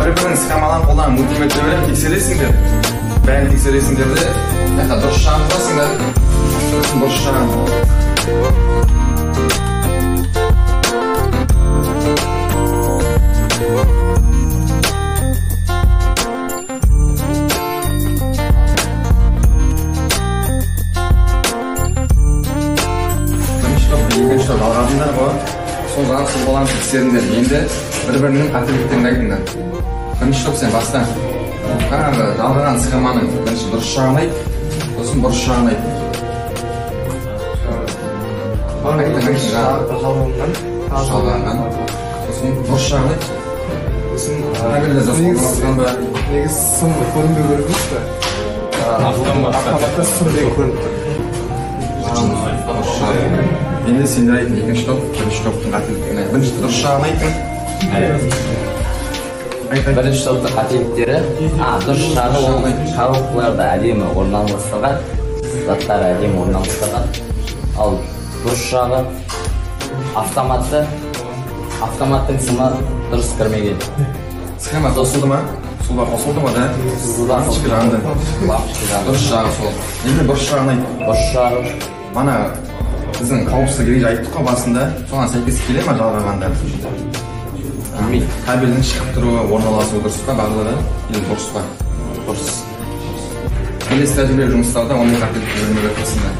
Бір-бірінің схемаларын қолданып мультиметр беріп тексересіңдер. Бәрін тексересіңдер де, мына дұрыс жағын қосыңдар. Сосын бұрыс жағын. Бірінші топ, екінші топ алғандар ғой. Сол жағын сызбаларын тексеріңдер. Енді бір-бірінің қателіктерін айтыңдар. Бірінші топ сен баста. Қараңғы жалғаған схеманың бірінші дұрыс жағын айт, сосын бұрыс жағын айт. Бірінші жағы жалғанған, сосын бұрыс жағын айт. Сосын негізі сым көрінбеу керек емес пе? Автоматта сым деген көрініп тұр. Енді сендер айт, екінші топ, бірінші топтың қателіктерін айт. Бірінші дұрыс жағын айтың. Бірінші топтың қателіктері, дұрыс жағы ол коробкаларда әдемі орналастырған, заттары әдемі орналастырған. Ал дұрыс жағы автоматтың сымы дұрыс кірмеген. Схема қосылды ма? Сызба қосылды ма, да? Сызба лампочка жанды. Лампочка жанды. Дұрыс жағы сол. Енді бұрыс жағын айт. Бұрыс жағы. Мана біздің қауіпсіздік ереже айттық қой басында, соған сәйкес келе ма жалғағандар? Білмейді. Кабельдің шығып тұруы, орналасуы дұрыс па барлығы? Или дұрыс па? Дұрыс. Келесі тәжірибелік жұмыстарда ондай қателікті жібермеуге тырысыңдар.